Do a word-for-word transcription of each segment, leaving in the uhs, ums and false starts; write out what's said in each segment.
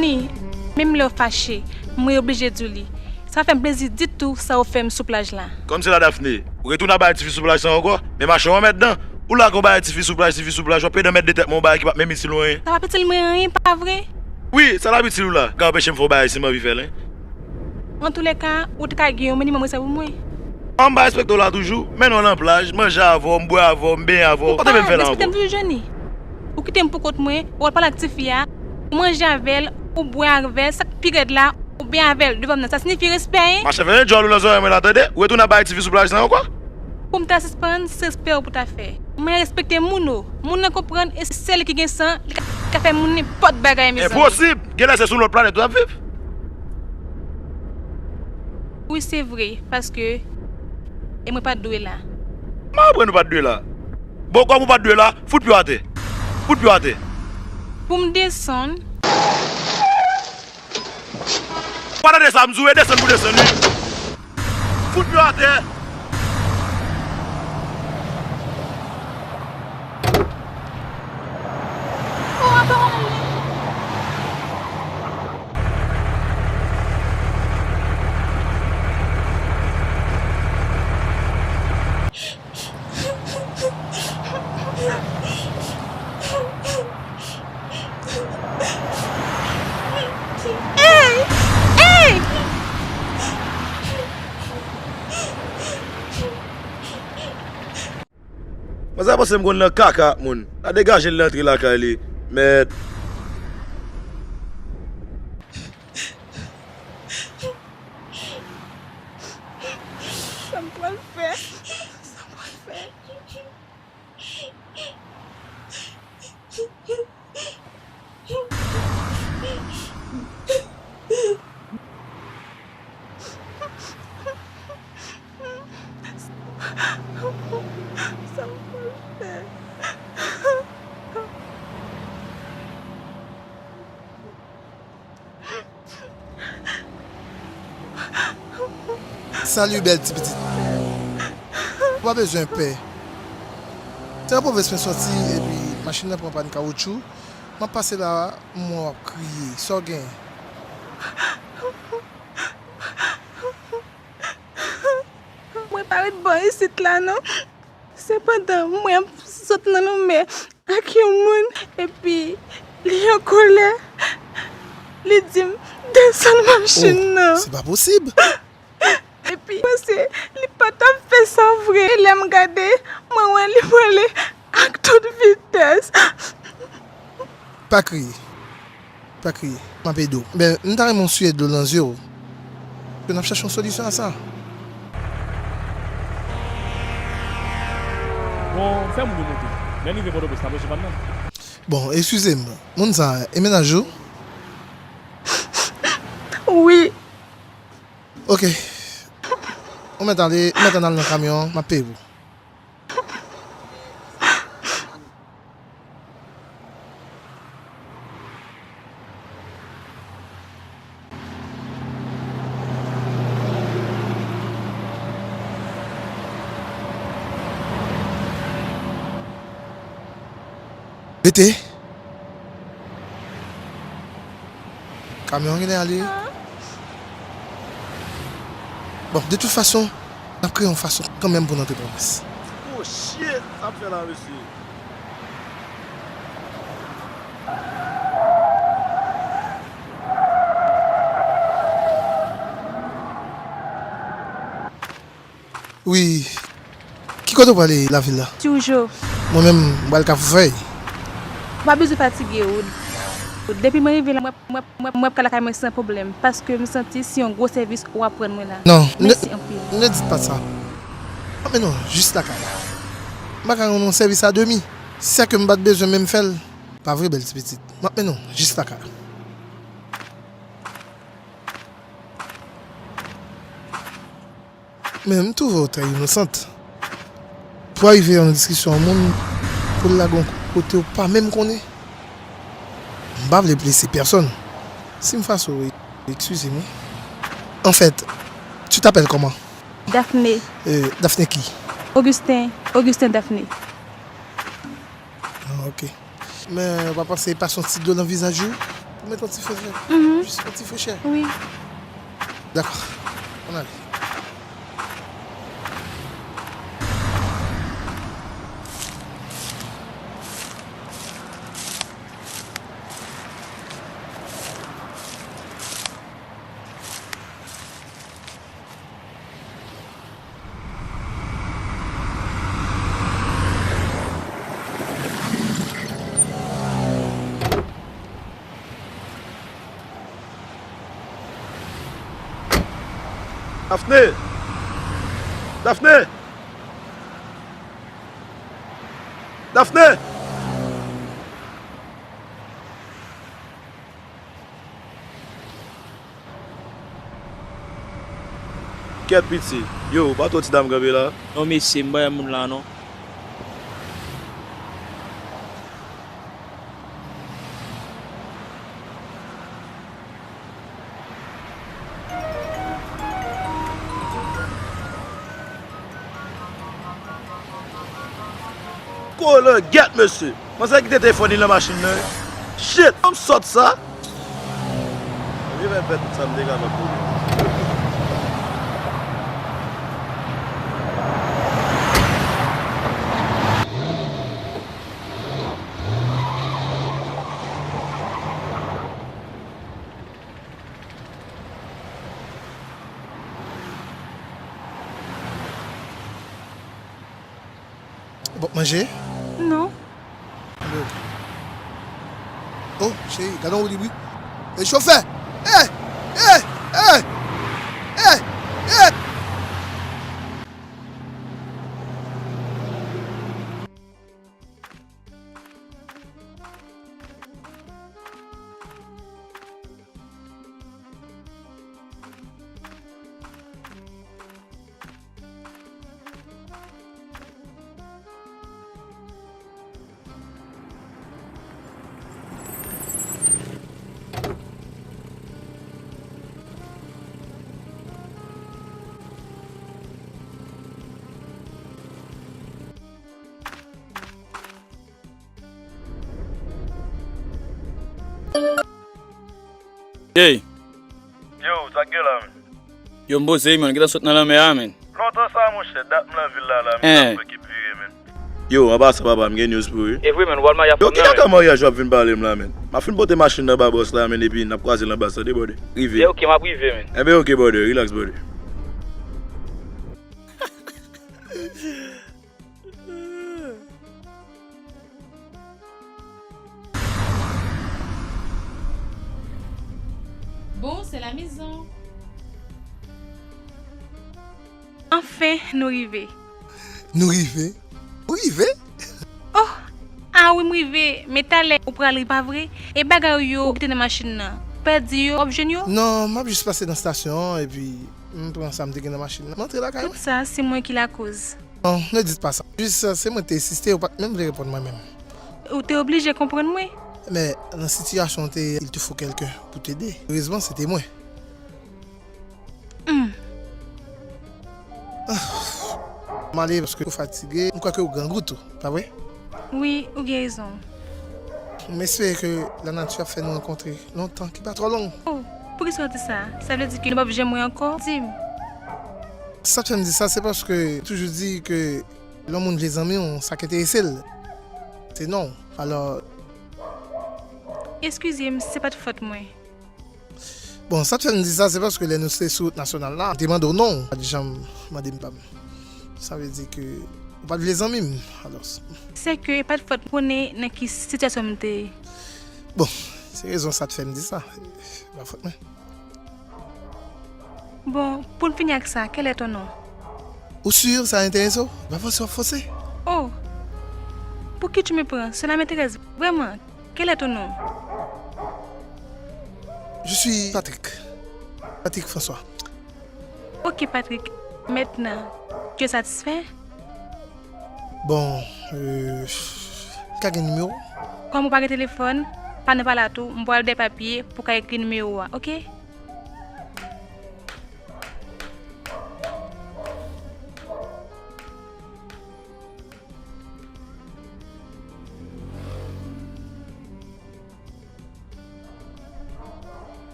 Ni, menm lè w fache, mwen oblije di w li. Sa fè m plezi ditou sa ou fè m sou plaj la. Kòmsi la, Daphné, ou retounen ap bay tifi sou plaj sa ankò? Men mache w anmèdan. Ou lage yon bagay tifi sou plaj, tifi sou plaj, w ap pede anmède tèt mwen yon bagay ki p ap menm itil ou anyen. Sa p ap itil mwen anyen, pa vre? Wi, sa l ap itil ou la? Ka anpeche m fè yon bagay si m anvi fè l, en? Antoulèka, ou te ka gen yon minimòm respè pou mwen. An m pa respekte w la toujou, mennen w nan plaj, manje avè w, m bwè avè w, m benyen avè w. Ou pa te menm fè la ankò. Ou pa respekte m toujou, Johnny. Ou kite m pou kont mwen, ou al pale ak tifi a, ou manje avè l, ou bwè avè l, sa k pi rèd la, ou benyen avè l devan m nan. Sa siyifi respè, en? Mache fè yon djòl ou nan zòrèy mwen la, tande? Ou retounen ap bay tifi sou plaj lan ankò? Pou m ta sispann, se respè w pou ta fè. Mwen respekte moun o. Moun nan konprann e se sèl ki gen san, li ka, li ka fè moun nenpòt bagay, mezanmi. Enposib! Genlè se sou lòt planèt ou ap viv. Wi, se vre, paske e mwen pa t dwe la. M aprann ou pa t dwe la. Bon, kòm ou pa t dwe la, fout pye w atè. Fout pye w atè. Pou m desann. Ou pa tande sa m di w, e desann pou desann, wi. Fout pye w atè. Ey! Ey! Manzè panse m konn nan kaka ak moun. L a degaje l rantre lakay li. Mèd. Sa m pral fè? Sa m pral fè? Sa m pral fè? Salut, bèl ti pitit. Ou pa bezwen pè. Se nan pwovens mwen sòti, epi machin nan pran pàn kawotchou. M ap pase la, m wè w ap kriye. Sa w gen? Mwen pa ret bò isit la, non. Sepandan, mwen ap sot nan lanmè ak yon moun, epi li an kòlè, li di m desann machin nan. Oh, se pa posib! Epi, m panse li pa t ap fè sa vre. E lè m gade, mwen wè li prale ak tout vitès. Pa kriye. Pa kriye. M ap ede w. Men, m ta renmen w siye dlo nan zye w. Ke n ap chache yon solisyon a sa. Bon, fè moun yo monte. Lè n rive Pòtoprens, n ap rejwenn pam nan. Bon, eskize m. Moun sa, e mennaj ou? Wi. Ok. Ou mèt ale, ou mèt ann al nan kamyon an, m ap peye pou. Rete. Kamyon an genlè ale. Bon, de tout fason, n ap kreye yon fason kanmenm pou n antre Pòtoprens. Oh shit! Sa ap fè la, mesye? Wi. Ki kote w prale lavil la? Tiwoujo. Mwen menm, m pral Kafou Fèy. Ou pa bezwen fatige, Wood. Depi mwen rive la, mwen, mwen, mwen, mwen ap ka lakay mwen san pwoblèm, paske m santi se yon gwo sèvis ou ap rann mwen la. Non, mèsi anpil. Ne dites pas ça. M ap mennen w jis lakay. M pa ka rann ou sèvis a demi. Sa ke m pa t bezwen menm fè l. Pa vre, bèl ti pitit? M ap mennen w jis lakay. Men m twouve w trè inosant. Pou w rive nan diskisyon yon moun, pou l lage w kote w pa menm konnen. M pa vle blese pèsonn. Si m fase w, eskize m wi. En fait, tu t'appelles comment? Daphné. Euh, Daphné ki? Augustin, Augustin Daphné. Ah, ok. Men, w pa panse pase yon ti dlo nan vizaj ou? Ou met yon ti frechè. Mhm. Jis yon ti frechè. Wi. Dakò. Ann ale. Daphné! Daphné! Daphné! Kèt piti. Yo, ou pa twò ti dam kanpe la? Non, mesye, m pa renmen moun la, non. Kolangèt, mesye! Manzè kite telefòn li nan machin nan, wi. Shit! Fanm sòt sa! Li fè fè tout sa m te kapab pou li. Bon, manje? Non. Oh, cheri, gade yon woulib wi. E chofè! Eh! Eh! Eh! Eh! Eh! Ey! Yo, sa k gen la, men? Yo, m poze wi, men, gentan sot nan lanmè a, men. Lontan sa, monchè, dat m nan vil la, la, men, eh, m ap fè kip vire, men. Yo, anba sa, papa, m gen news pou ou wi. E vre, men, w al marye ak fanm nan, men. Yo, ki kaka maryaj w ap vin pale m la, men? M ap fin pote machin nan ba bòs la, men, epi n ap kwaze l anba sa, de brother. Rive. E oke, m ap rive, men. Enben, oke, brother, relax, brother. Bon, c'est la maison. Anfen, nou rive. Nou rive? Ou rive? Oh! Ah wi, m rive. Men talè ou pral ri, pa vre? E bagay ou yo ou kite nan machin nan, ou pèdi yo, w ap jwenn yo? Non, m ap jis pase nan estasyon an, epi m pran sa m te gen nan machin nan. M antre lakay mwen. Tout sa, se mwen ki lakoz. Non, ne dites pas ça. Jis, se mwen te ensiste, ou pa t menm vle reponn mwen menm. Ou te oblije konprann mwen. Men, nan sitiyasyon w te ye, il te faut quelqu'un pour t'aider. Erezman, se te mwen. Hmm. M ale paske ou fatige, m kwè ke ou grangou tou, pa vre? Wi, ou gen rezon. M espere ke lanati ap fè nou rankontre lontan ki pa twò long. Oh, poukisa w di sa? Sa vle di ke nou p ap janm wè ankò? Di m. Sa k fè m di sa, se paske yo toujou di ke lè yon moun vle zanmi w, sa k enterese l, se non w. Alò. Eskize m, se pa t fòt mwen. Bon, sa k fè m di sa, se paske lè nou te sou wout nasyonal la, m te mande w non w, ou pa t janm mande m pa m. Sa vle di ke ou pa t vle zanmi m, alò. Se ke e pa t fòt mwen, konnen nan ki sitiyasyon m te ye. Bon, se rezon sa k fè m di sa. E pa fòt mwen. Bon, pou n fini ak sa, quel est ton nom? Ou si sa enterese w? Pa fòse w ap fòse. Oh! Pour qui tu me prends? Cela m'intéresse vraiment. Quel est ton nom? Je suis Patrick. Patrick François. Ok, Patrick. Maintenant, tu es satisfait? Bon, euh, ka gen nimewo? Kòm ou pa gen telefòn, pa nan pale a tou, m pral dèyè papye pou ka ekri nimewo a, ok?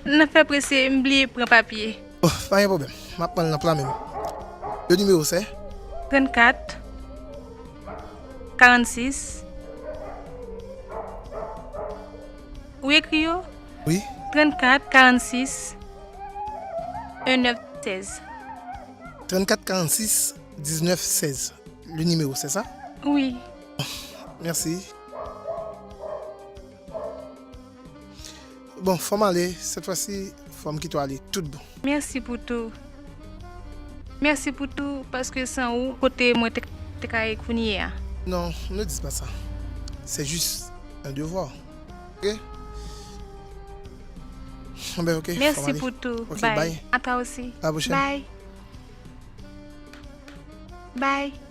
Nan fè prese, m bliye pran papye. Oh, pa gen pwoblèm. M ap pran l nan plan menm. Le numéro c'est trannkat karannsis. Ou ekri yo? Oui. Trannkat karannsis. Enn nèf sèz. Trannkat karannsis diznèf sèz. Le numéro c'est ça? Wi. Merci. Bon, fò m ale, cette fois-ci, fò m kite w ale tout bon. Mèsi pou tou. Mèsi pou tou, paske san ou, kote mwen te, te ka ye kounye a? Non, ne dis pas ça. C'est juste un devoir. Ok? Bon, ben, ok, fò m Mèsi ale. Pou tou. Ok, Bye. Bye. A toi aussi. À la prochaine. Bye. Bye.